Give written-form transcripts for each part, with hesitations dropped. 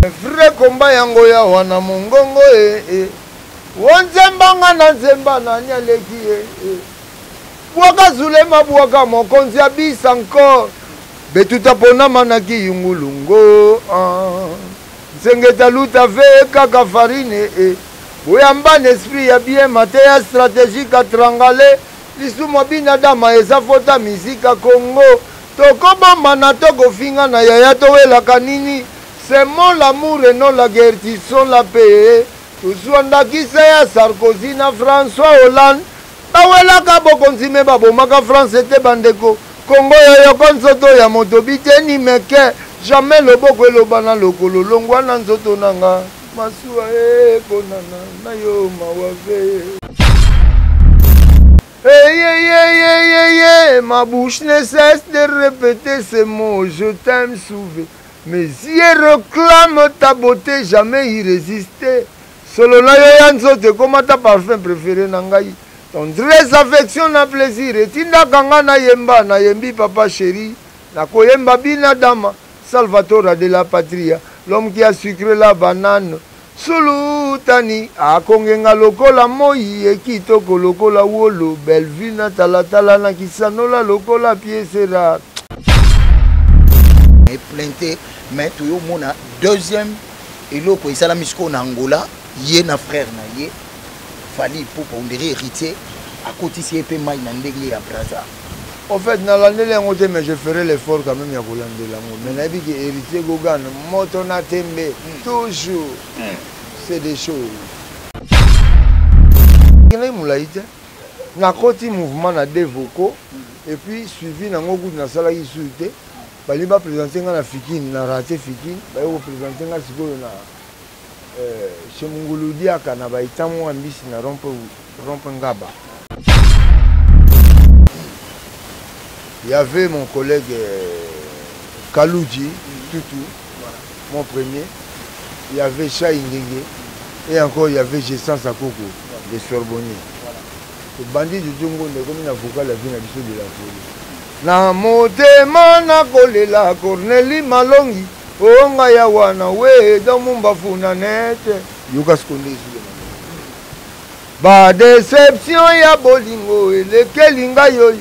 Vrai combat yango ya wana mongongo e e o nzemba nga na nzemba nani aleki ye e bwaka zulema bwaka mokonzi ya bis encore betuta ponama na kiyungulungo ah. nsengeta luta ve kaka farine e boyamba na esprit ya bien mateya stratégique atrangale lisumu binadama eza fota mizika congo Tokobomana tokofingana yaya towelaka nini Semons l'amour et non la guerre tissons la paix Tozua ndakisa ya Sarkozy na François Hollande Bawelaka bokonzi me babomaka France te bandeko Congo yoyoko nzoto ya moto biteni meke Jamais loboko eloba na lokolo longwa na nzoto na nga Masuwa ekonana na yo mawa ve Hey, hey, hey, hey, hey, hey, ma bouche ne cesse de répéter ces mots, je t'aime souvent. Mes yeux réclament ta beauté, jamais y résister. Solo na yo ya nzoto ekoma ta parfum préféré na ngai. Tendresse, affection na plaisir etindaka nga nayemba, nayembi papa chéri, nakoyemba bina dama, Salvatore de la patria, l'homme qui a sucré la banane. Sulutani akongenga lokola moi ye kitoko lokola wolo Bellevue na talatala na kisanola lokola pièce rare. Plainte mais toyomona deuxième eloko esalami sikoyo na Angola ye na frère na ye Fally Ipupa on dirait héritier akotisi ye mpe mai na ndenge ya Brazza. Au fait nalandeli yango te mais je ferai l'effort quand même ya kolandela yango mais nayebi ke héritier Gogan moto na tembe toujours c'est des choses kendaki molai te nakoti mouvement na deux vocaux et puis suivi nango kutu nasalaki susu te balingi bapresente nga na fikine na rate fikine baye kopresente nga sikoyo na euh, chez mungulu diaka na baitamu ya mbisi na rompe rompe ngaba. Il y avait mon collègue euh, Kalouji, Tutu, mon premier. Il y avait Chai Ngenge. Et encore, il y avait Gessan Sakoko, des Sorbonniers. Le bandit du Djongo, comme une avocat, la vie n'a de la folie. Na motema nakolela Corneli Malongi onga ya wana we dans mumbafu na nete yoka sikonde ezulema Ba deception ya bolingo elekeli ngai oyo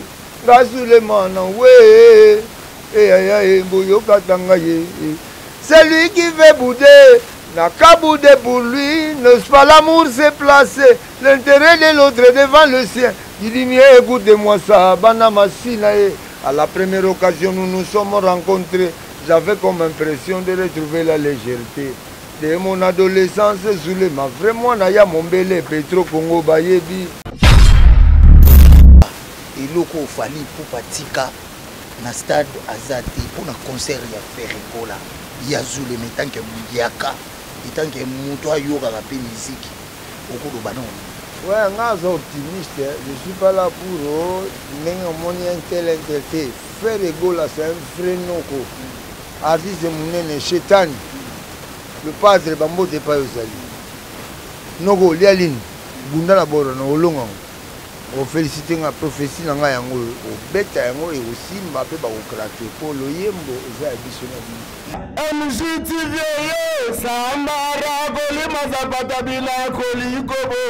nga Sulemana we eyaya eh, boyokata ngai ye eh. celui qui veut bouder n'a qu'à bouder pour lui n'est-ce pas l'amour s'est placé l'intérêt de l'autre devant le sien il dit mieux écoutez-moi ça bana masina ye à la première occasion nous nous sommes rencontrés j'avais comme impression de retrouver la légèreté De mon adolescence Zulema vrai mwana ya mombele Petro Congo bayebi. Eloko oyo Fally Ipupa tika na stade aza te mpo na concert ya Ferre Gola ya Zulema etant que muyaka etant que moto ayokaka mpe miziki okoloba nao nini? Ouais, nga aza optimiste, je suis pas là pour oh, ndenge omoni un tel un tel te. Ferre Gola c'est un vrai noko. Artiste munene shetani le padre bambote epai ozali noko olia lini bunda na boro na olonga yango ofelisite nga prophetie na ngai yango oyo obeta yango ekosimba mpe bakokrake mpo loyembo eza ya biso na bino MGTV sambara kolima zapata bila kolikobo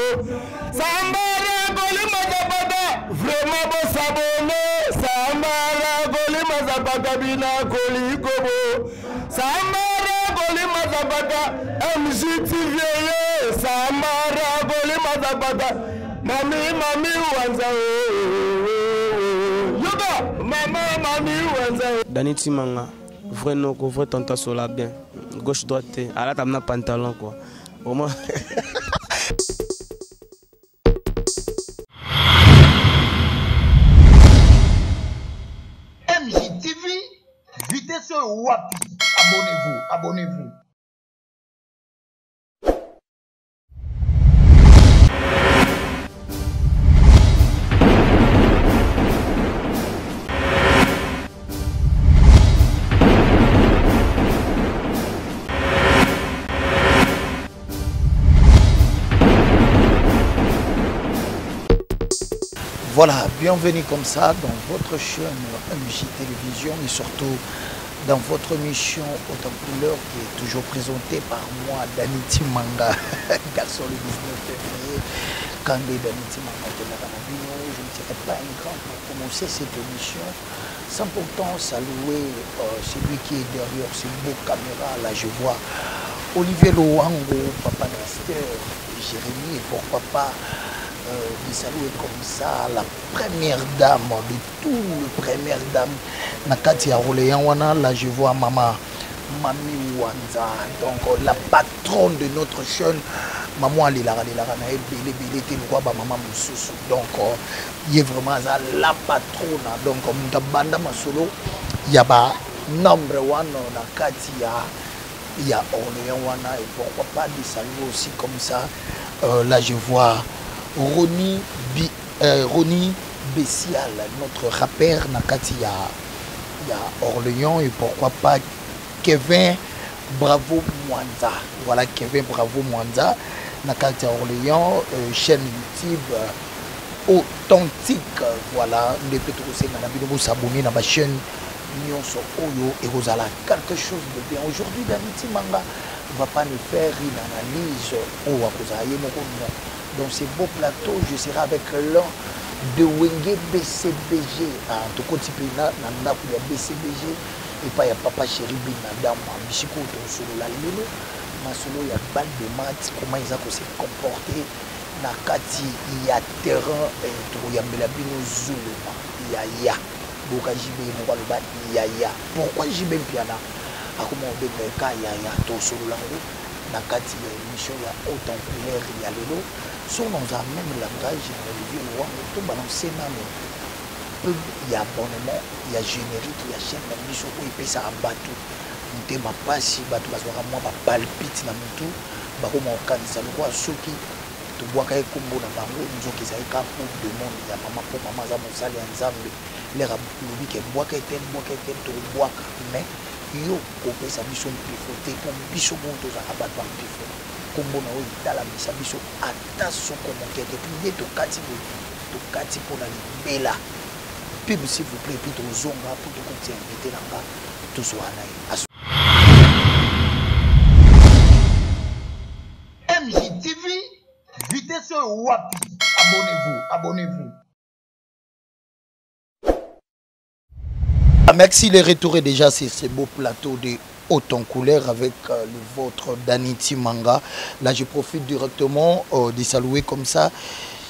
sambara kolima zapata vraiment bosabone sambara kolima zapata bila kolikobo sambara kolima zapata MGTV sambara kolima zapata mami mami wanza yoka mama mami wanza Dani Timanga vrai noko vrai tonton sola bien gauche droite te alata na pantalon quoi vraiment. MJTV, vitesse oyo wapi? Abonnez-vous, abonnez-vous. Voilà, bienvenue comme ça dans votre chaîne MJ Télévision et surtout Dans votre mission Haute en couleur qui est toujours présentée par moi, Dani Timanga, garçon le 19 février. Kande Dani Timanga je ne serai pas un grand pour commencer cette émission sans pourtant saluer euh, celui qui est derrière ces beaux caméras. Là, je vois Olivier Loango, Papa Nestor, Jérémy, et pourquoi pas euh, de saluer comme ça la première dame de tout le première dame na kati ya Orléans wana. Là, je vois maman Mami Wanza, donc euh, la patronne de notre chaîne. Maman alelaka alelaka na ye ebele ebele te lokola bamama mosusu. Donc euh, ye vraiment aza la patronne, donc moto abanda masolo ya ba nombre wana na kati ya ya Orléans wana. Et pourquoi pas de saluer aussi comme ça euh, là je vois Ronnie Bi, Ronnie Bessial, notre rappeur na kati ya ya Orléans. Et pourquoi pas Kevin Bravo Mwanza, voilà Kevin Bravo Mwanza na kati ya Orléans, chaîne YouTube authentique. Voilà nde mpe tokosenga na bino bosabone na bachaîne nyonso oyo ekozala quelque chose de bien. Aujourd'hui, Dani Timanga va pas nous faire une analyse oyo akozala ye moko, non. Dans ce beau plateau, je serai avec l'un de Wenge BCBG, tokoti mpe na ndako ya BCBG epai ya Papa Chéri Bin Adama. Bisiko tosolola lelo masolo ya balle de match, comment eza kose comporter na kati ya terrain. Tokoyambela bino Zulema Yaya boka JB moko aloba Yaya. Pourquoi JB Mpiana akoma kobenga eka Yaya? Tosolola yango na kati ya émission ya Haute en couleur ya lelo. So naozala même langage na Olivier Lowango, tobalance nano pub ya abonnement ya générique ya chaîne na biso oyo epesaka bato motema mpasi. Bato bazwaka mwa bapalpite na motu, bakoma kokanisa lokola soki tobwaka ye nkombo na bango, nzoka ezali kaka pour demande ya mama, mpo mama aza mosali ya Nzambe. Lere alobi ke bwaka ete, bwaka ete, tokobwaka. Mais yo kopesa biso mpifo te, mpo biso bongo tozalaka bato ya mpifo. Nkombo na oyo etalamisa biso ata soko moke te. Puis nde tokati boye, tokati mpona libela. Pub, s'il vous plaît, puis tozonga mpo tokotisa invité na nga, tozwa na ye. MJTV, vitesse wapi? Abonnez-vous, abonnez-vous. Ah, merci, le retour est déjà sur ce beau plateau de Haute en couleur avec le vôtre Dani Timanga. Là, je profite directement de saluer comme ça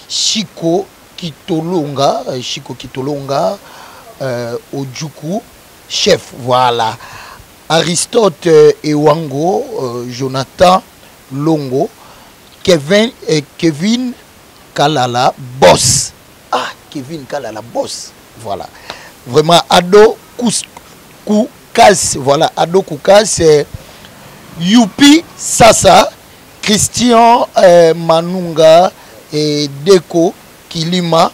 Chico Kitolonga, Chico Kitolonga, Ojuku, chef, voilà. Aristote Ewango, Jonathan Longo, Kevin, Kevin Kalala, boss. Ah, Kevin Kalala, boss. Voilà. Vraiment, Ado Koukas, voilà, Ado Koukas, Yupi Sasa, Christian Manunga et Deko Kilima,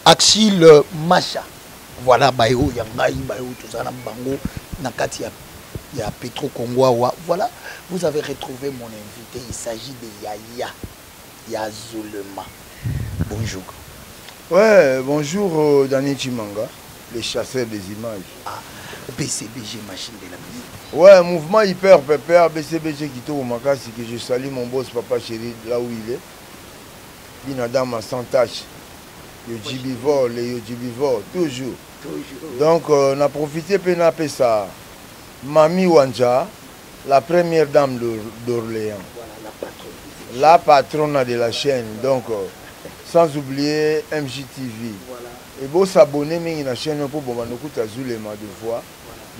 Axil Macha. Voilà, Bayo, Yangai, Bayo, tout ça, Bango, Nakati ya, ya Petro Congo. Voilà, vous avez retrouvé mon invité. Il s'agit de Yaya Yazulema. Bonjour. Ouais, bonjour Dani Chimanga, les chasseurs des images. Ah, BCBG, machine de la musique. Ouais, mouvement hyper pépère, BCBG Kito Makasi, que je salue mon boss papa chéri là où il est. Binadama sans tâche. Yojibivor, les Yojibivor, toujours. Toujours. Donc, on a profité pour appeler ça Mami Wanja, la première dame d'Orléans. Voilà, la patronne. La patronne de la chaîne. Donc, sans oublier MJTV. Voilà. Et beau s'abonner à la chaîne pour bon Zulema de voix,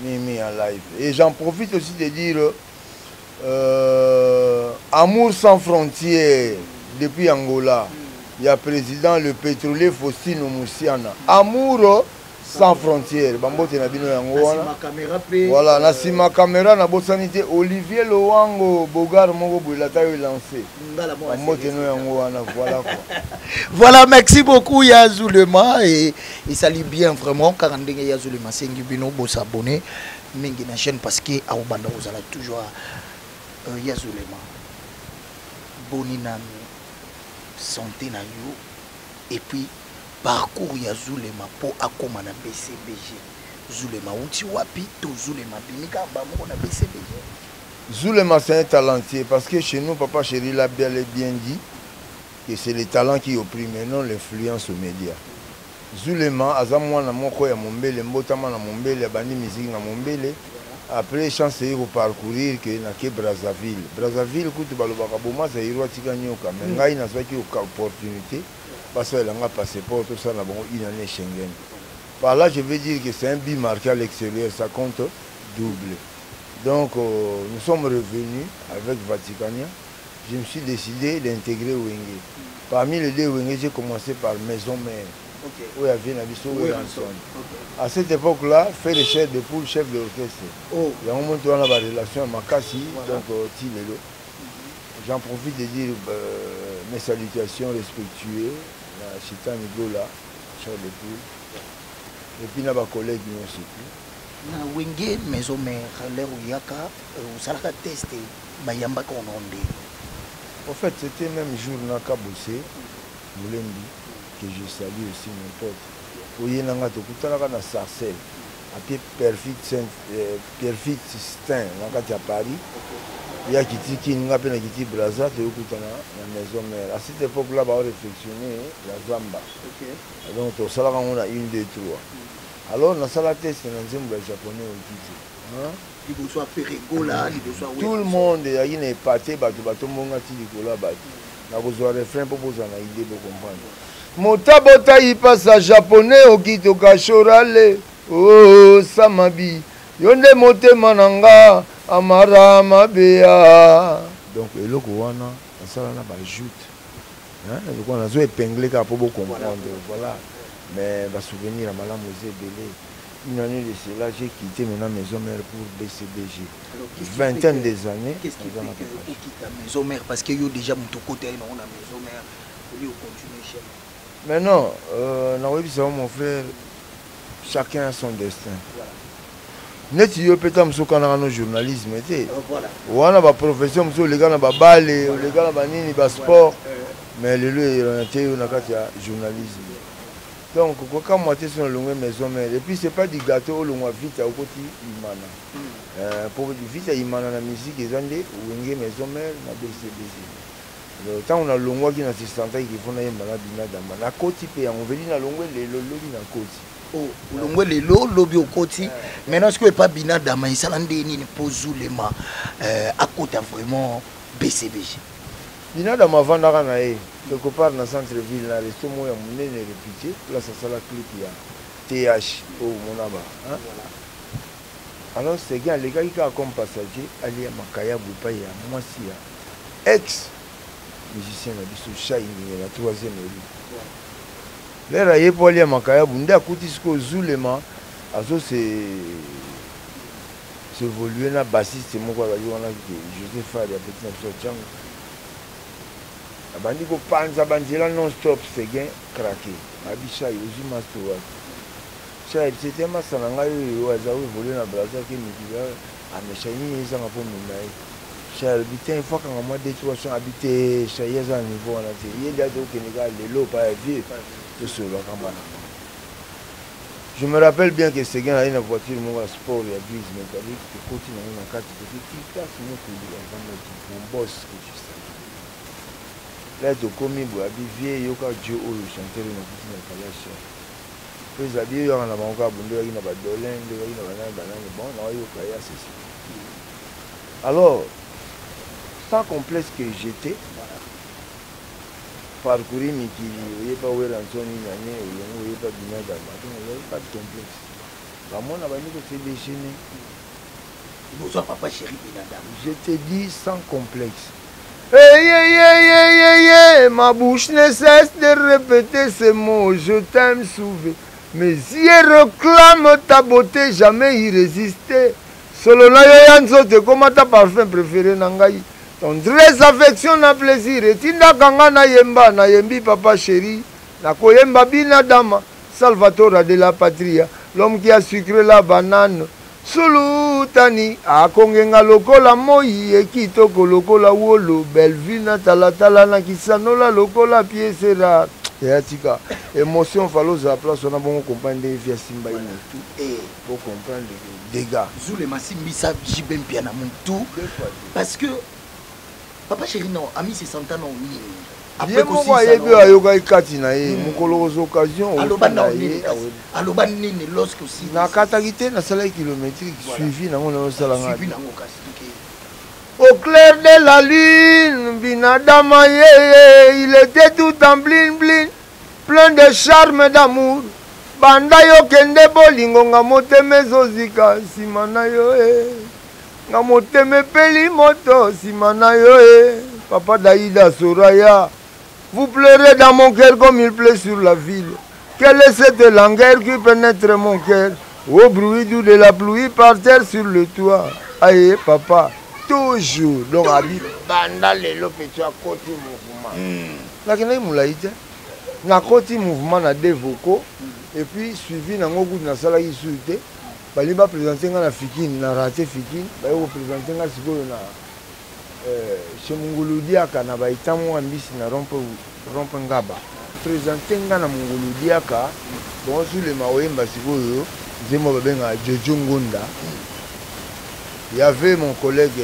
mis en live. Et j'en profite aussi de dire Amour sans frontières depuis Angola. Il y a président le pétrolier Faustino Moussiana. Amour sans frontières. Bambote na bino yango wana. Voilà, na sima caméra na bosanité Olivier Lowango Bogar moko boye lata yo lancé. Bambote no yango wana, voilà quoi. Voilà, merci beaucoup Yazulema et salut bien vraiment car ndenge Yazulema sengi bino bo s'abonner mingi na chaîne parce que au banda ozala toujours Yazulema. Boni nanu santé na yo et puis parcours ya Zulema po akoma na BCBG. Zulema auti wapi to Zulema abimi kaka moko na BCBG? Zulema, c'est un talentier parce que chez nous, Papa Chéri l'a bel et bien dit que c'est le talent qui opprime et non l'influence aux médias. Zulema aza mwana moko ya mombele, mbotama na mombele, abandi musique na mombele. Après, chance eye koparcourir ke nake Brazzaville. Brazzaville kutu balobaka boma Zaïrois tika nyoka, mais ngai nazwaki opportunité basalela nga passeport, tosala na bango une année Schengen. Par là, je veux dire que c'est un but marqué à l'extérieur, ça compte double. Donc nous sommes revenus avec Vaticania. Je me suis décidé d'intégrer Wenge. Parmi les deux Wenge, j'ai commencé par Maison Mère. Où il y avait Nabiso Werrason. À cette époque-là, fait le chef de poule, chef d'orchestre. Oh. Il y a un moment où on a une relation à Makassi, donc Tilelo. J'en profite de dire mes salutations respectueuses à Chitan Nigola, chef de poule. Et puis, na ba collègue nyonso tout. Na Wenge Maison Mère, l'heure où yaka, osalaka test bayambaka ononde. En fait, c'était même jour naka bossé, Moulembi, que je salue aussi mon pote. Oye nanga tokutanaka na Sarcelles, à pied Pierrefitte Stein, na kati ya Paris. Ya kiti Kin, nga pe na kiti Brazza, toyokutana na Maison Mère. À cette époque-là, ba réflexionner la Zamba. Donc tosalaka ngo na 1, 2, 3. Alors nasala test na nzembo ya japonais okiti. Hein? Liboso ya Ferre Gola, liboso ya Tout le monde ezalaki na epate bato batombonga ti likolo ya bato. Nakozwa refrain mpo bozala na idée bocomprendre. Motabota ipasa japonais okito kashorale. Oh samabi, yo nde motema na nga amara mabea. Donc eloko wana nasala na ba joute. Hein, eloko nazo épingler kaka mpo bocomprendre. Voilà. Mais ba souvenir ya malamu eza ebele. Une année de cela, j'ai quitté maintenant Maison Mère pour BCBG. Alors, qu'est-ce qui Vingtaine fait que des années, qu'est-ce qui nous avons fait que fait. vous quittez la Maison Mère? Parce que yo déjà mon côté on a Maison Mère, au lieu de continuer chez moi. Maintenant, Naomi, c'est mon frère, chacun a son destin. Voilà. Neti yo peta muso kana no journalisme te. Voilà. Wana ba profession muso les gars na ba balle, les gars na ba nini ba sport. Voilà. Mais lelo orienté yo na kati ya journalisme. Donc quoi quand moi sur longue maison mère et puis c'est pas du gâteau au longue vite au côté imana. Pour vite imana na musique ezande wenge maison mère na BCBG. Le temps on a longwa qui na assistant qui font na yemba na bina damba na koti pe on veut na longwe lelo lobi na koti. Oh, longwe lelo lobi au koti. Maintenant ce que pas bina damba isala ndeni ni pozulema à côté vraiment BCBG. Bina damba vandaka na ye quelque part na centre-ville na resto mo ya monene réputé place asala clip ya TH au Monaba, hein? Alors c'est gars les gars qui a comme passager ali ya makaya bupa ya mwasi ya ex musicien na biso Shai la troisième élu. L'air aye po ali ya makaya bunda akuti siko Zulema azo se s'évoluer na bassiste moko azali wana ke Joseph Fadi ya petit na biso Tchango. Abandi kopanza banzela non stop Seguin craqué. Abi Shai ozwi master wapi? Shai c'était masa na ngai oyo aza oyo évoluer na Brazza ke mikili ah mais Shai nini ezanga po mema ye. Shai alobi te, il faut kanga mwa deux trois cents abi te, Shai aza na niveau wana te. Ye nde azokende kaka lelo pa ya vieux tosololaka mwana. Je me rappelle bien que Seguin a une voiture moko ya sport ya grise métallique tokoti nango na kati toki place mokili avandaki mon boss que tu sais. Là tokomi boye abi vieux yoka Dieu oyo chanteur na kuti na kalasha. Pe zabi yo na bango kaka bondo yaki na ba dolin, ndo yaki na banani banani bon na yoka ya ceci. Alors sans complexe que j'étais parcourir mikili oyeba Werrason nani olongo oyeba bina dama donc il y avait pas de complexe. Bamona bandi ko se déchaîner. Bonsoir papa chéri Binadam. Je te dis sans complexe. Hey, hey, hey, hey, hey, hey, ma bouche ne cesse de répéter ces mots, je t'aime souvent. Mes yeux réclament ta beauté, jamais irrésister. Solo na yo ya nzoto ekoma ta parfum préféré na ngai. Tendresse, affection na plaisir etindaka nga nayemba, nayembi papa chéri, nakoyemba Binadama, Salvatore de la Patria, l'homme qui a sucré la banane. Sulutani akongenga lokola moi ekitoko lokola wolo, Bellevue na talatala na kisanola lokola pièce rare. Yaya tika émotion, fallait ozala place wana bongo comprendre ndenge vie asimba ye motu po comprendre dégâts. Zulema asimbisa JB Mpiana motu parce que papa chéri non ami se senta non nini. Ye moko ayebi oyo ayokaki kati na ye mokolo kozwa occasion. Aloba nini lorsque aussi? Nakataki te, nasalaki kilométrique suivi nango nayosalanga. Au clair de la lune, Binadama, yeah, il était tout en blin blin, plein de charme d'amour. Banda yo kende bolingo nga motema ezozika nsima na yo e. Nga motema epeli moto nsima na yo e. Papa Daïda Soraya, vous pleurez dans mon cœur comme il pleut sur la ville. Quelle est cette langueur qui pénètre mon cœur? Au bruit doux de la pluie par terre sur le toit. Aïe, papa, toujours. Donc, abi, banda lelo petit akoti mouvement. Nakendaki molai te. Nakoti mouvement na deux vocaux. Et puis, suivi nango kutu nasalaki susu te. Balingi baprésente nga na Fikine, na raté Fikine. Baye koprésente nga sikoyo na chez Mungulu Diaka na baitamu ya mbisi na rompe ngaba. Présente nga na Mungulu Diaka. Bon, Zulema oyemba sikoyo nzembo babengaka Jojo Ngonda. Il y avait mon collègue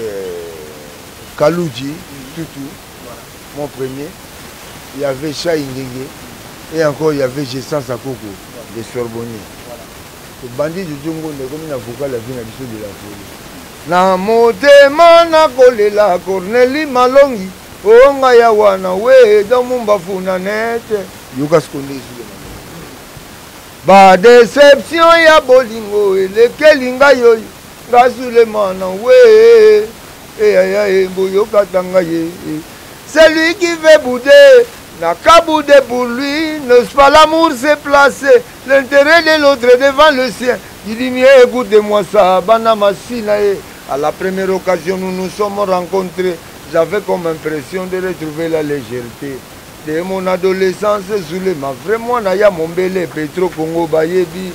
Kaluji Tutu, mon premier. Il y avait Chai Ngenge. Et encore il y avait Gessan Sakoko, des Sorbonniers. Le bandit Jojo Ngonda comme une avocat la vie na biso de la folie. Na motema na kolela Corneli Malongi onga ya wana we dans mumba funa nete yoka skonde Zulema. Ba déception ya bolingo elekeli ngai oyo nga Zulema na we eyaya e boyoka tanga ye. Celui qui veut bouder n'a qu'à bouder pour lui, n'est-ce pas? L'amour s'est placé, l'intérêt de l'autre devant le sien. Il dit mieux, écoutez-moi ça, bana masina ye. À la première occasion, nous nous sommes rencontrés. J'avais comme impression de retrouver la légèreté de mon adolescence. Zulema, vraiment, naya mombele, Petro Congo Bayebi.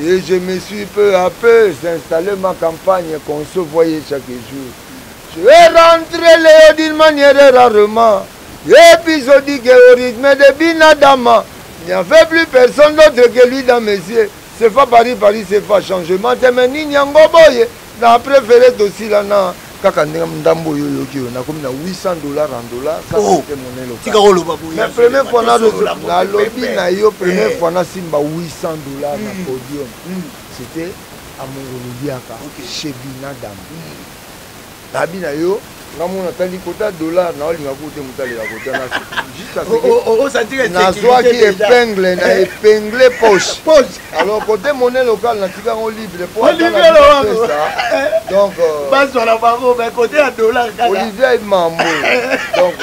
Et je me suis peu à peu installé ma campagne qu'on se voyait chaque jour. Je suis rentré Léo d'une manière rarement. Épisodique et au rythme de Binadama. Il n'y avait plus personne d'autre que lui dans mes yeux. C'est pas Paris, Paris, c'est pas changement. T'es nyango boye. N'a préféré aussi là, na. Kaka ndenge ndambo yo yoki yo, nakomi na 800 $ en dollars, ça Oh. c'était monnaie locale. Tika koloba boye. Mais première fois na Tosolola boye, nalobi pepe. na yo, première Eh. fois na simba 800 $ na podium. C'était à Mongolo Diaka, chez Binadam. Nabi na yo, nga mona tali kota dollar na olinga kute mutalela kota na jusqu'à ce que Oh, oh, oh, ça dit que nazwaki sécurité déjà. épingle na épingle poche. Poche. Alors côté monnaie locale natika yango libre po Olivier ata na Lowango. pesa. Donc, Bazwa na bango, mais côté ya dollar kaka. Olivier Mambo. Donc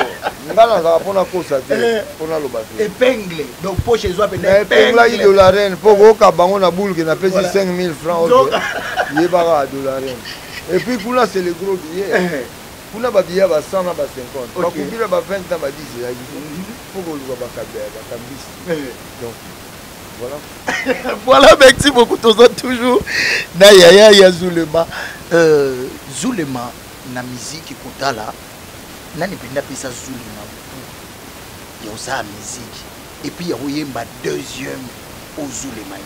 nga nazalaka mpona kosa te, Eh. mpona loba te. Épingle. Donc poche ezwa pena Na épinglaki épingle. dollarine mpo koyoka bango na bulke napesi Voilà. 5000 francs. Donc- Ok, yebaka ya dollarine. Et puis kuna c'est le gros billet. Eh. Kuna babillet ba 100 na ba 50. Ok. Bakubila ba 20 na ba 10 ezalaki mpo koluka bakambisi. Eh. Donc voilà. Voilà, merci beaucoup. Toza toujours na yaya ya Zulema. Zulema na musique kotala nani mpenza apesa Zulema ya osala musique et puis ya koyemba deuxième o Zulema ye?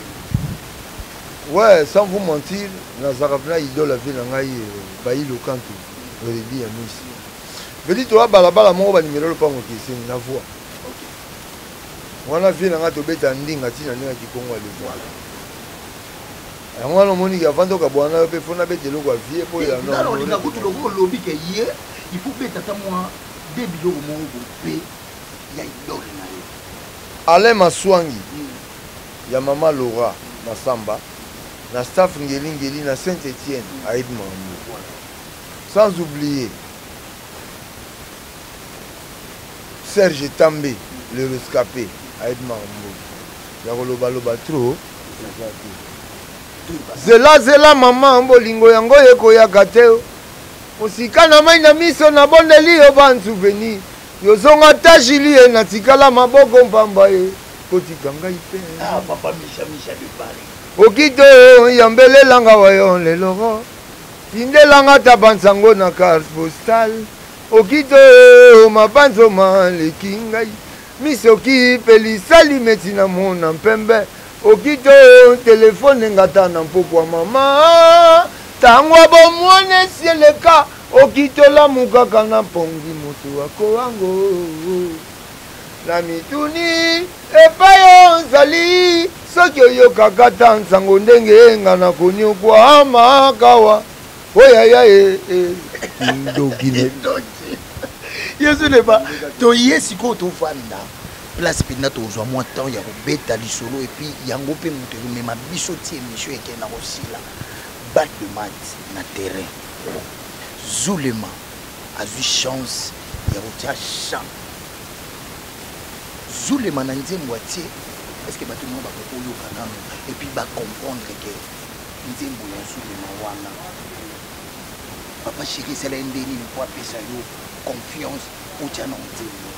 Ouais, sans vous mentir, nazalaka mpena idole ave na ngai bayi lokanto oyebi ya misi vedi toya balabala moko banimero lopango keseni na voi wana vie na ngai tobeta ndinga ntina ndenge kikongo aleva yango wana omoniki avant tokabwana na yo mpe fo nabeta eloko ya vie mpo ya Nga olinga kutu loko olobi ke ye il faut beta ata mwa de biloko moko bope ya idole na yo. Alain Maswangi ya mama Laura Masamba na staff ngelingeli na Saint Étienne ayebi makambo, sans oublier Serge Tambe le rescapé ayebi makambo ya kolobaloba trop eza te. Zela zela mama, bolingo yango ekoyaka te mosika na mai na miso nabondeli yo bansouvenir yozonga ta Julie natikala maboko mpamba ye kotika ngai mpe. Ah, papa Micha Micha de Paris. Okito yambelelanga wayo lelo tindelanga ta bansango na carte postale okito mabanzo maleki ngai. Misoki mpe lisali meti na mona mpembe okito telefone ngata na mpokwa mama ntango ya bomwana esi eleka okitolamu kaka na mpongi moto akowango na mituni epai ozali soki oyokaka ta nsango ndenge nga na konyokwama kawa oyaya e, e, ndoki Yesu leba toye sikoyo tovanda place mpenza tozwa mwa temps ya kobeta lisolo epuis yango mpe moto ekomema biso ti émission ekenda kosila balle de match na terrain Zulema azwi chance ya kotia champ Zulema na nzembo atie est-ce que bato nao bakoki koyoka nano epuis bacomprendre ke nzembo ya Zulema wana papa chéri esala ye nde nini mpo apesa yo confiance otya na nzembo?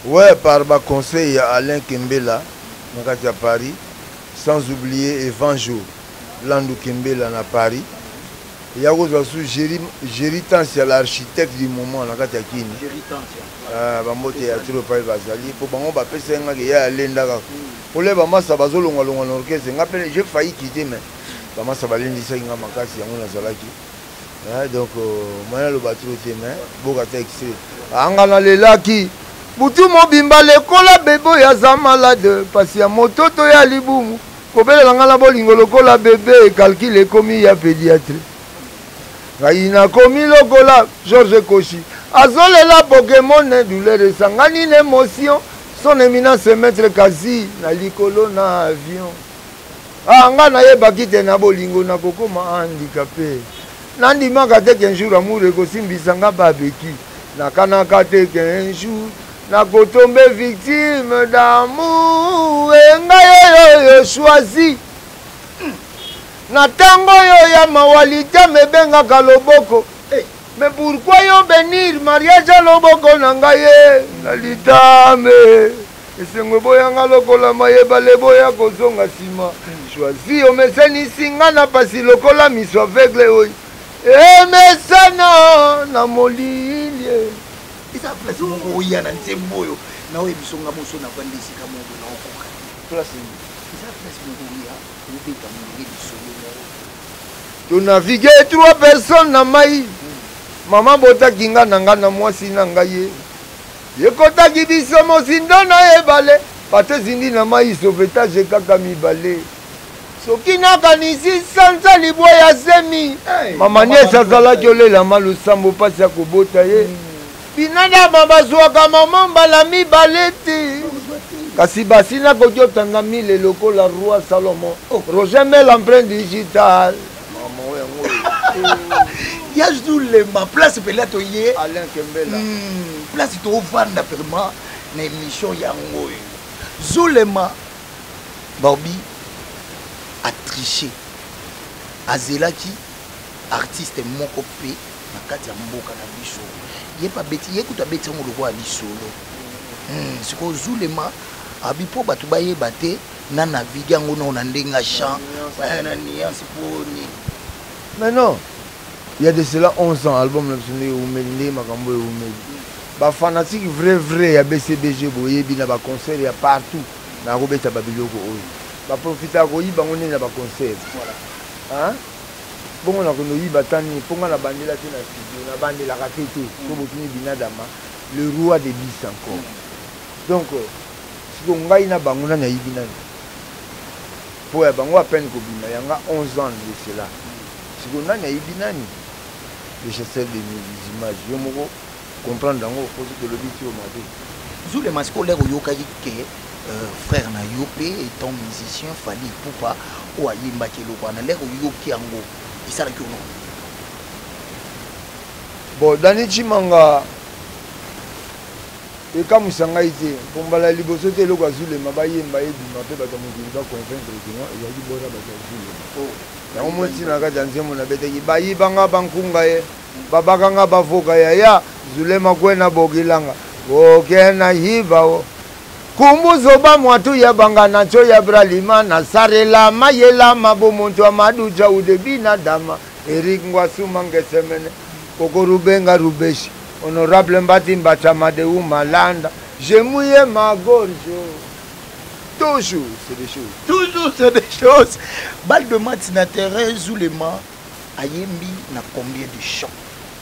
Ouais, par ba conseil ya Alain Kembela na kati ya Paris, sans oublier Evanjo Landu Kembela na Paris. Ya kozwa su Jerry, Jerry Tansia l'architecte du moment na kati ya Kini. Jerry Tansia. Ah, bambote ya tro epai bazali mpo bango bapesa ye ngaki ya alenda kaka pole bamasa bazolongwalongwa na orchestre nga mpe j'ai failli quitter mais bamasa balendisaki nga makasi yango nazalaki. Donc moyen aloba trop te mais boka ta extrait anga nalelaki butu mobimba lekola bebe oyo aza malade mpasi ya mototo ya libumu kobelela nga na bolingo lokola bebe calcul ekomi ya pédiatre ngai nakomi lokola George Koshi azolela Pokemon douleur esangani na émotion son éminence maître Kazi na likolo na avion. Ah nga nayebaki te na bolingo nakokoma handicapé. Nandimaka te qu'un jour amour ekosimbisa nga babeki. Nakanaka te qu'un jour nakotombe victime d'amour. E ngai oyo oyo choisi na ntango oyo ya mawa litama ebengaka loboko. Mais pourquoi yo benir mariage ya loboko na ngai ye na litame? Esengo eboya nga lokola mayi ebale eboya kozonga sima. Choisi omesenisi nga na pasi lokola miso aveugle oyo emesana na molili. Eza place moko oya na nzembo oyo na oyo biso nga moso na vandi esika moko na okoka te. Place nini? Eza place moko oya obeta molenge lisolo moko. To naviguer trois personnes na mai. Mama botaki nga na nga na mwasi na ngai ye. Ekotaki biso mozindo na ebale, bato ezindi na mai, sauvetage kaka mibale. Soki nakanisi sanza libwa ya zemi, mama Nièce azalaki olelama losambo pasi ya kobota ye. Binadama bazwaka mama mbala mibale te, kasi basi nakoki otanga mile lokola roi Salomon. Roger Mel empreinte digitale. Mama oyo yango oyo. Ya Zulema place pela toye. Alain Kembela. Place tovanda vraiment na émission yango oyo. Zulema Barbie a triché. Azelaki artiste moko pe na kati ya mboka na biso. Ye pa beti ye kutu abeti yango lokola lisolo. Sikoyo Zulema abi po bato bayeba te na navigue yango nao na ndenge ya chant na nuance po nini. Mais non, il y a de cela 11 ans album na biso ndenge ewumeli ndenge makambo oyo ewumeli. Ba fanatiques vrai vrai ya BCBG boyebi na ba concert ya partout nakobeta ba biloko oyo. Ba profitaka koyiba yango nde na ba concert. Voilà. Hein? Bongo nakende koyiba ata nini mpo nga nabandela te na studio, nabandelaka te te. So botuni Binadama, le roi des bis encore. Donc sikoyo ngai na bango nani ayibi nani? Po ya bango à peine kobima ya nga 11 ans de cela. Sikoyo nani ayibi nani? Le chasseur des images yo moko comprendre yango po soki tolobi tio mabe. Zulema sikoyo lere oyokaki ke frère na yo pe etant musicien Fally Ipupa oyo ayembaki eloko wana lere oyoki yango esalaki yo nini? Bon Danny Tshimanga Ekamwisa ngai te, mpo mbala ya liboso te eloko ya Zulema bayemba ebima mpe bato ya mokili ba convaincre que non ezalaki bora bato ya Zulema. Yango omoni ntina na kati ya nzembo nabetaki bayiba nga ba nkunga ye, babaka nga bavoka yaya Zulema kwena bokilanga bokena hiba o kumbu zoba mwatu ya banga na nco ya bralima na sarela mayela mabo muntu amaduja ude bina dama Eric Ngwasuma Ngesemene Koko Rubenga Rubeshi Honorable Mbati Mbacha Madeu Malanda. J'ai mouillé ma gorge. Toujours, c'est des choses. Toujours, c'est des choses. Balle de match na terrain, Zulema, ayembi na combien de chants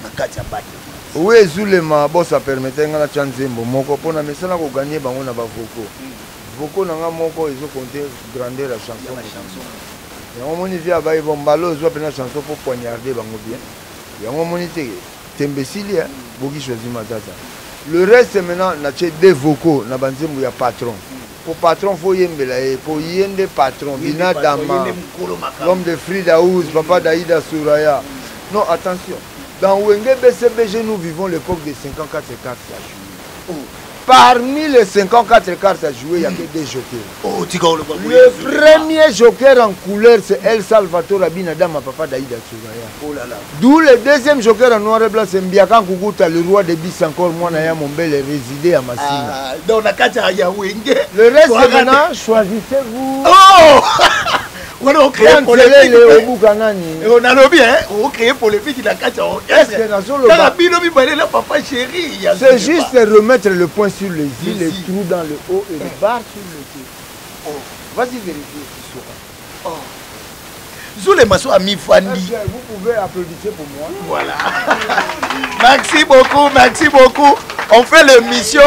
na kati ya balle de match? Oui, Zulema, bon, ça permettait nga na tia nzembo moko mpo na mesana koganye bango na bavoko. Voko na nga moko ezokonte grandeur ya chanson. Yango omoni vie abayi bon mbala ozwa mpena chanson mpo poignarde bango bien. Yango omoni te tembe esili boki choisi matata. Le reste maintenant natie deux vocaux na banzembo ya patron. Po patron faut yembela ye po ye nde patron Bina Dama, l'homme de Frida Ouz, papa d'Aïda Souraya. Non, attention. Dans Wenge BCBG, nous vivons l'époque des 54 cartes à jouer. Parmi les 54 cartes à jouer, il n'y a que deux jokers. Oh, le premier joker en couleur, c'est El Salvatore Abinadama, papa d'Aïda Souraya. Oh là là. D'où le deuxième joker en noir et blanc, c'est Mbiakan Kukuta, le roi des bis encore, moi, Naya Mombele, résidé à Massina. Ah, donc, la Katia Wenge. Le reste, maintenant, choisissez-vous. Oh! wana ocréer polémique obuka nani nalobi ocréer polémique na kati ya orchestre kaka bino mibale na papa chéri. C'est juste remettre le point sur les i, les trous dans le haut et le bar sur le t. Oh. Vas-y vérifier, tu sauras. Oh. Zulema so amifandi. Vous pouvez applaudir pour moi. Voilà. Merci beaucoup, merci beaucoup. On fait l'émission,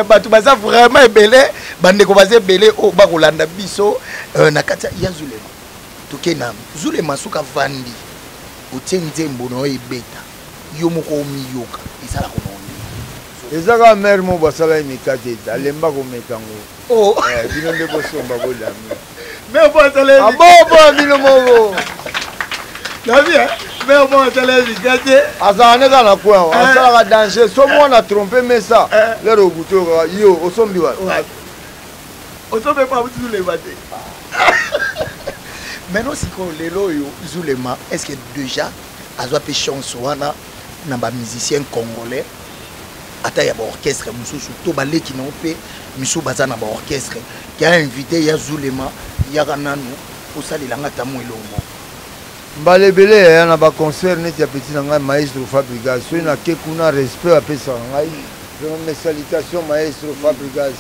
bato baza vraiment ebele, bandeko baza ebele oyo bakolanda biso na kati ya Zulema. Toke na Zulema soki avandi, otie nzembo na yo ebeta, yo moko omiyoka, esalaka na ndenge. Eza kaka mare moko basala ye mikate ete alemba komeka yango. Oh. Bino nde bosomba bolami. Mais bon, asala ye Abobo bino moko. Nabi, hein? Mais bon, asala ye mikate. Azalaka nde kaka na coin, asalaka danger. So mwana trompe mesa, lero obutu kaka yo osombi wapi? Osombi pa Zulema te. Maintenant sikoyo lelo oyo Zulema, est-ce que déjà azwa mpe chance wana na ba musicien congolais ata ya baorchestre mosusu to baleki na yo mpe misusu baza na baorchestre ki a invité ya Zulema yaka nanu osalelanga ata mwa eloko moko? Mbala ebele yaya na baconcert neti ya petit na ngai maestro Fabrigas, soki nake kuna respect apesaka ngai vraiment, mes salutations maestro Fabrigas.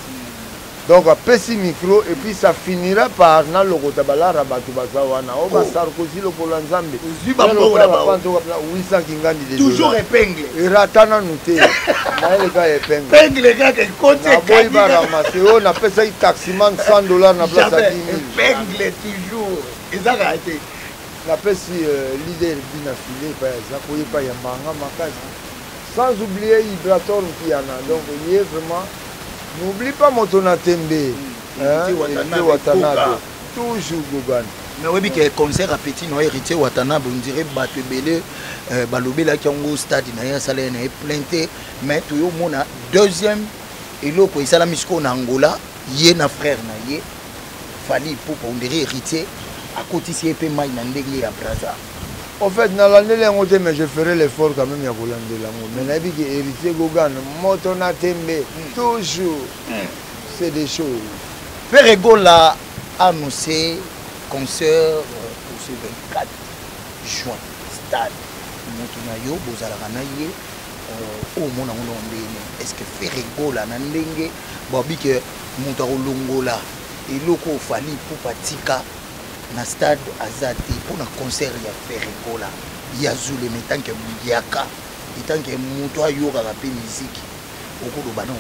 Donc apesi micro et puis ça finira par nalokota balara bato baza wana o ba Sarkozy lokola Nzambe. Ozwi bambongo na bango. 800 kingandi de toujours épingle. Erata nanu te mayele kaka épingle. Épingle kaka ekoti. Naboyi baramase oyo napesaki taximan 100 $ na place ya 10 000. Épingle toujours ezaka te. Napesi leader bina file epai aza koyepa ya mbanga makasi, sans oublier Ibrator Mpiana. Donc ye vraiment n'oublie pas moto na tembe, Héritier Watanabe toujours Gogan. Mais oyebi ke concert ya petit na Héritier Watanabe, on dirait bato ebele balobelaki yango, stade na ye asala ye na ye plein te. Mais toyomona deuxième eloko esalami sikoyo na Angola, ye na frère na ye Fally Ipupa, on dirait Héritier akotisi ye mpe mai na ndenge ya Braza. En fait, nalandeli yango te, mais je ferai l'effort quand même ya kolandela yango. Mais nayebi ke Héritier Gogan, moto na tembe, toujours, c'est des choses. Ferre Gola a annoncé concert pour ce 24 juin, stade. Moto na yo bozalaka na ye oyo omona yango na ndenge. Est-ce que Ferre Gola na ndenge babi ke moto akolongola eloko oyo Fally Ipupa tika na stade aza te mpona concert ya Ferre Gola ya Zulema, etanke mbiaka, etanke moto ayokaka mpe miziki, okoloba nano?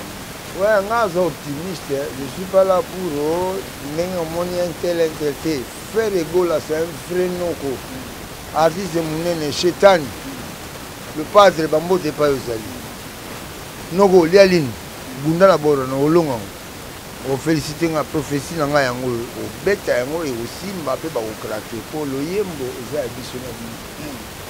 Ouais, nga aza optimiste, je suis pas là pour ndenge omoni un tel un tel te. Ferre Gola, c'est un vrai noko, artiste monene, chetani le padre, bambote epai ozali noko, olia lini bunda na boro na olonga ngo ofélicité nga. Prophétie na ngai yango obeta yango ekosimba mpe bakokrake mpo loyembo eza ya biso na bino.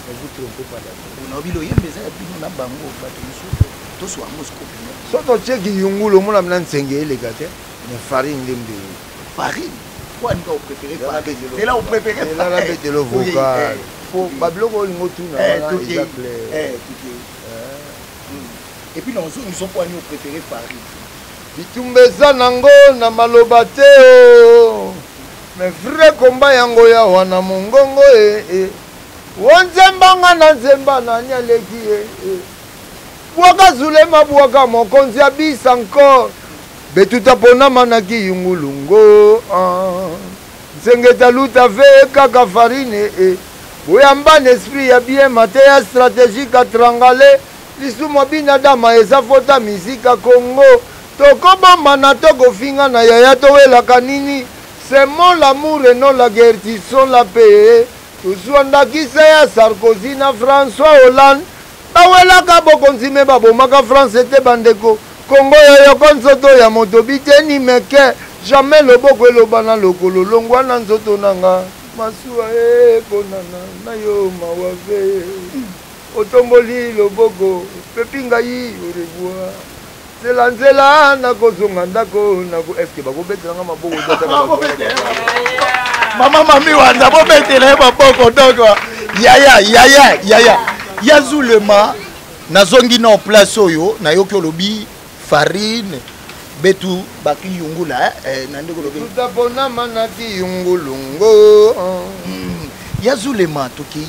Ne vous trompez pas d'accord. Naobi loyembo eza ya bino na bango, bato mosusu toswa yango sikoyo. So totieki yungulu omona na nsenge eleka te, mais farine nde mbeli. Farine po aninga opréféré zela opréféré. Ela nabetelo vocal po babiloko olingo tuna wana eza clair. Et puis nazongiso mpo ani opréféré farine. Bitumba eza nango na maloba te o, mais vrai combat yango ya wana mongongo e o nzembanga na nzemba nani aleki ye. Bwaka Zulema, bwaka mokonzi ya bis encore. Betuta ponama na kiyungulungo ah. Nsengeta luta ve kaka farine eh. Boyamba na esprit ya bien mateya strategique atrangale lisumu abinadama eza fota mizika Congo tokobomana tokofingana yaya towelaka nini semons l'amour et non la guerre tissons la paix tozwa ndakisa ya Sarkozy na François Hollande Bawelaka bokonzi me babomaka France te bandeko. Congo yoyoko nzoto ya moto biteni meke jamais loboko eloba na lokolo longwa na nzoto na nga masuwa ekonana na yo mawa ve otomboli loboko pepi ngai au revoir nzela nzela nakozonga ndako nako eske bakobetela nga maboko mama mami wanza bobetela ye maboko donc yaya yaya yaya ya zulema nazongi na place oyo nayoki olobi farine betu bakiyungula eh, eh, na ndenge olobi tutaponama na kiyungulungo ya zulema tokei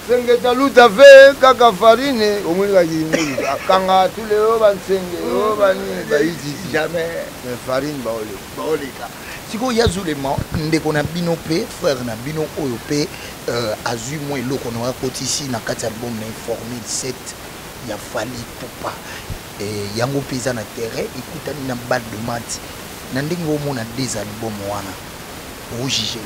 Senge taluta ve kaka farine omoni kaka kiyungulu akanga tule oyo bansenge oyo banini bayititi jamais mais farine baoleka baoleka sikoyo ya zulema ndeko na bino mpe frère na bino oyo mpe euh, azwi mwa eloko na akotisi na kati ya album na ye formule 7 ya Fally Ipupa eh, yango mpe eza na terrain ekutani na balle de match na ndenge omona des album wana ojuge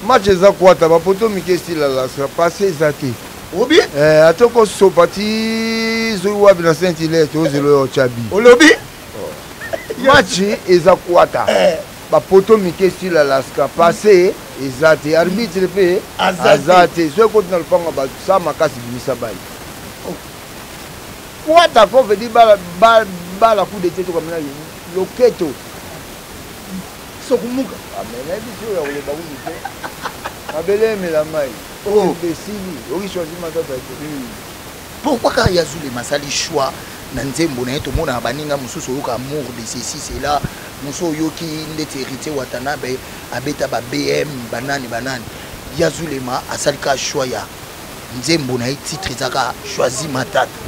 match eza kwata bapoto mike esila lasra passe eza te obi eh, ata okosopa ti soki wapi na saint hilaire tozela oyo otya bi olobi oh. match eza kwata eh. bapoto mike esila laska passe eza te arbitre mpe aza te soki ekoti na lopango bato sa makasi bimisa bali oh. kwata ko veut dire bala, bala, bala coup de tete tokamina loketo sokumuka ah, mais nayebi si oyo ya koloba kutu te mabele emela mai oh. esili oki choisi matata te hmm. pourquoi kaka ya zulema asali choix na nzembo na ye tomonaka baninga mosusu oyoka amour de ceci cela mosusu oyoki ndeti héritier watanabe abeta ba bm banani banani ya zulema asali kaka choix ya nzembo na ye titre eza kaka choisi matata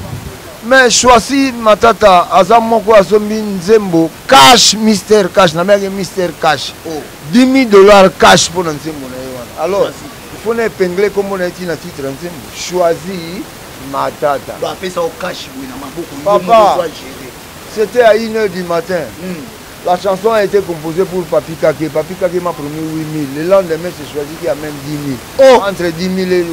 mais choisi matata aza moko asombi nzembo cash mister cash nabengaki mister cash oh. 10 000 dollars cash mpo na nzembo na ye wana alors il faut na épingle nkombo na ye ntina titre ya nzembo choisi matata apesa yo cash boye na maboko papa c'était à 1 heure du matin mm. La chanson a été composée pour Papi Kake. Papi Kake m'a promis 8 000. Le lendemain, c'est choisi qui a même 10 000. Oh. Entre 10 000 et 8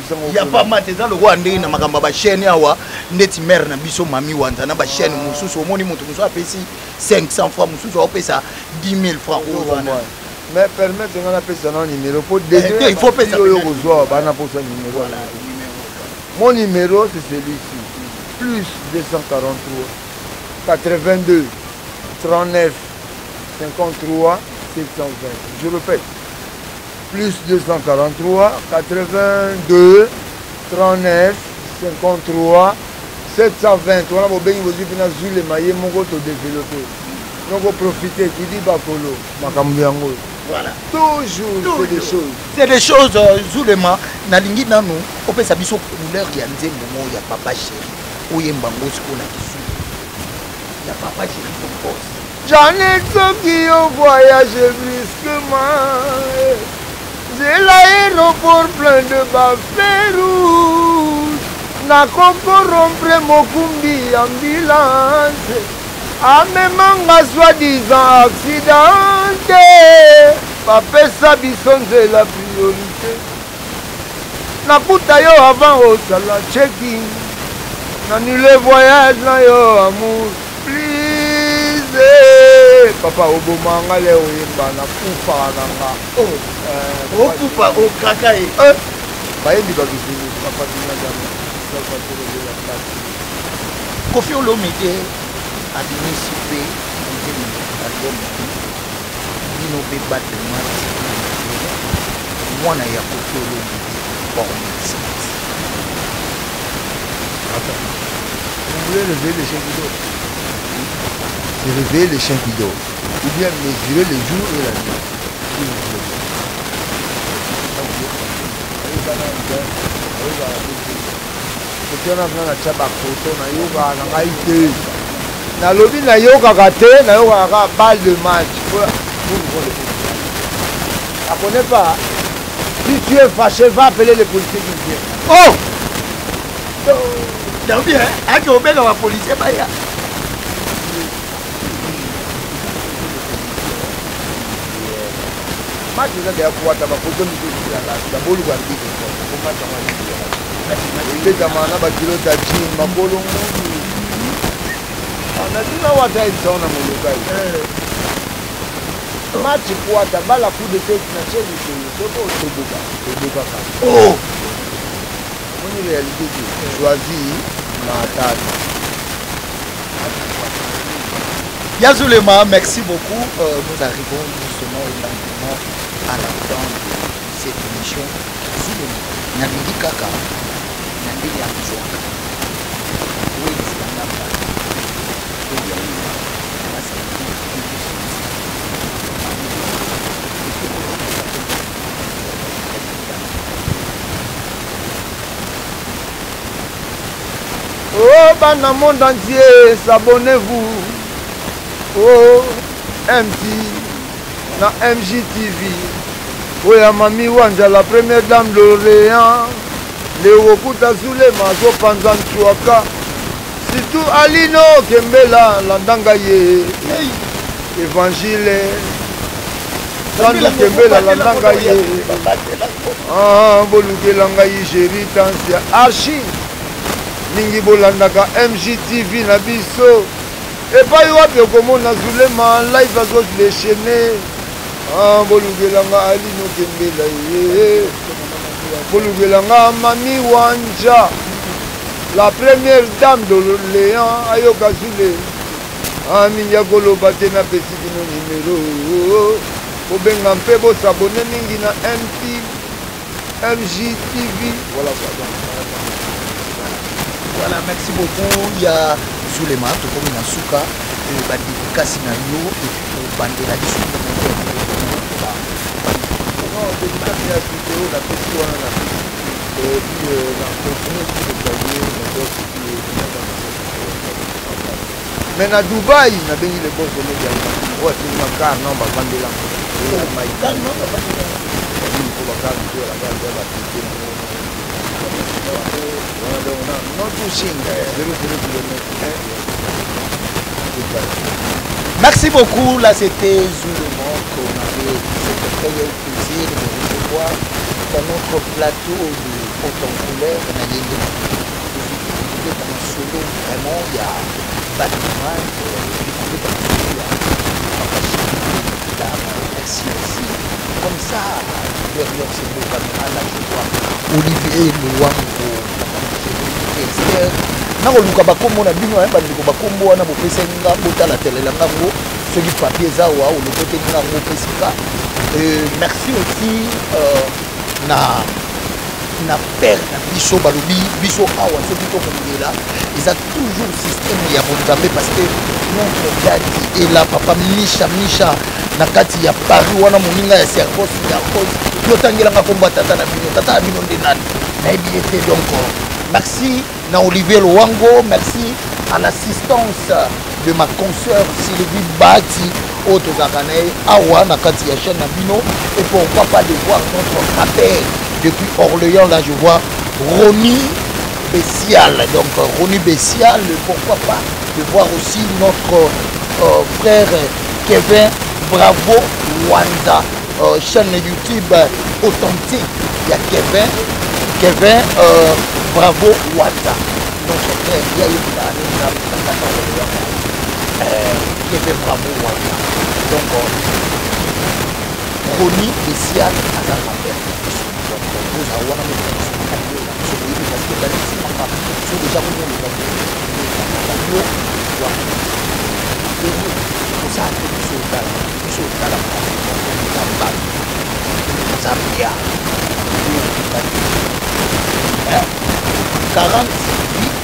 000. Il n'y a pas mal. C'est le roi ndenge na makambo ba chaîne awa ndeti mère na biso mami wanza na ba chaîne ah. mosusu omoni moto mosusu apesi 500 francs mosusu apesa 10 000 francs oyo wana. Mais permettre nga napesa na numéro po eh, il faut pesa oyo kozwa bana posa numéro. Voilà, Mon numéro c'est celui-ci. Plus 243 82 39 53 720. Je répète. Plus 243 82 39 53 720 wana bobengi bozwi mpena zulema ye moko todevelope donc oprofite kidi bakolo makambo yango oyo voilà toujours c'est des choses c'est des choses euh, zulema nalingi nanu opesa biso couleur ya nzembo moko ya papa chéri oyemba ngo sikoyo na kisumu ya papa chéri compose Janet soki yo voyage brusquement nzela aéroport plein de bafe rouge nakokorompre mokumbi ambulance amemanga soi-disant accidente bapesa biso nzela priorité nakuta yo avant osala checking nanule voyage na yo amour please eh. papa oboma nga le oyemba nakufaka na nga oh. eh, okufa okaka ye eh. bayembi bakizini papa bina dama salvatore de la place kofi olomide abimisi mpe nzembo album bino mpe bato mati mwana ya kofi olomide formule 7 Attends. Vous voulez lever le chien qui dort C'est réveiller le chien qui dort. Ou bien mesurer le jour et la nuit. Si vous voulez. Kote wana mpena natya bafoto nayokaka na ngai te. Nalobi nayokaka te, nayokaka kaka balle de match. La connais pas. Si tu es fâché, va appeler les policiers qui viennent. Oh! Nabi, ake obenga ba policier baya. Match eza deya kwata bafoto misusu ya boluka mbiko po match yango ebetama na bakilota jean makolo ngundu natuna wata yebisa na molokai match kwata bala coup de tete na tie likolo soki otoboka tobokaka oh! Omoni réalité te choisi matata. Yazulema, merci beaucoup. Nous arrivons justement et lentement à la fin de cette émission. Zulema, nalingi kaka na ndenge ya nzwaka oyebisela nga bato oyo ya yo basala. Oh, bana monde entier, s'abonnez-vous. Oh, MT, na MJTV. Oya Mami Wanja, la première dame d'Orléans. Leo Kuta Zulema, azopanza nchwaka. Surtout Alino Kembela, landanga ye. Évangile. Sandu Kembela, landanga ye. Ah, bolukela ngai Géri Tansia. Archi. Mingi bolandaka MJTV na biso. Epai wapi okomona Zulema live azo déchaîner. Ah, bolukela nga Alino Kembela ye. Bolukela nga Mami Wanja. La première dame d'Orléans ayoka Zule. Ah, mingi akoloba te, napesi bino nimero. Bobenga mpe bosabone mingi na MT MJTV. Voilà quoi. Donc, voilà, merci beaucoup ya Zulema. Tokomi na suka badédicace na yo et puis obandela biso. Non, dédicace ya vidéo napesi wana na et puis na continue aussi de saluer mon boss qui est, mais na Dubai nabengi le boss Omedia oyo atingi car non bavandela po bacar mosusu elaka eza bapite wana. Donc na non touching 00 km. Merci beaucoup. Là, c'était Zulema qu'on avait cet très plaisir de recevoir dans notre plateau de Haute en Couleur. On a dans solo, vraiment, il y a Batman, il y a Merci aussi. Comme ça, derrière ces beaux caméras, là, je vois Olivier Louango, Esther. Nakoluka bakombo na bino, bandeko, bakombo wana bopesaki nga, botala telela ngango soki papier eza awa, olokoteli nga yango, opesi nga. Merci aussi na père na biso. Balobi biso awa soki tokomela eza toujours système ya bonzambe, parce que notre dadi est là, papa Misha Misha na kati ya Paris wana, moninga ya Servos Yarkos. Yo otangelanga kombo ya tata na bino, tata na bino nde nani, nayebi ye te. Donc merci na Olivier Lowango, merci à l'assistance de ma consoeur Sylvie Bati oyo tozalaka na ye awa na kati ya chaîne na bino. Et pourquoi pas de voir notre frère depuis Orléans, là je vois Ronnie Bessial, donc Ronnie Bessial. Pourquoi pas de voir aussi notre frère Kevin Bravo Wanda, chaîne YouTube authentique, il y a Kevin, Kevin Bravo Wanda, notre frère, il y a eu Kevin Bravo Wanda. Donc Ronnie Bessial aza frère na biso. Donc ozala wana moto boyebi, parce que balisimaka so déjà komoloba yo wana osala te. Biso otala, biso otala nzamba Zambia 40 vies,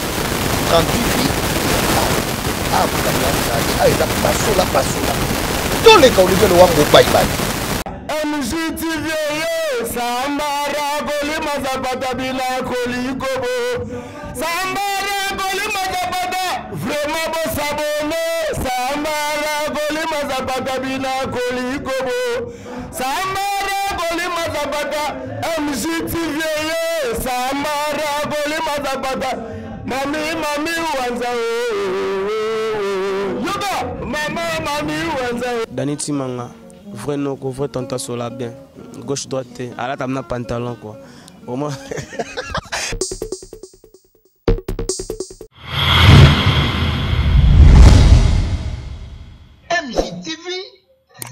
38 vies. Ah, makambo ya nzali ah, eza pasola pasola. Toleka Olivier Lowango, bye bye. MJTV sambara kolima zapata bila kolikobo sambara kolima zapata vraiment bosabone. zapata bina kolikobo sambara kolima zapata mgtv ye sambara kolima zapata mami mami wanza yoka mama mami wanza. Dani Timanga, vrai noko, vrai tanta sola bien. Gauche droite te, alata na pantalon quoi. Vraiment. MJTV,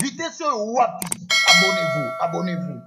vitesse oyo wapi? Abonnez-vous, abonnez-vous.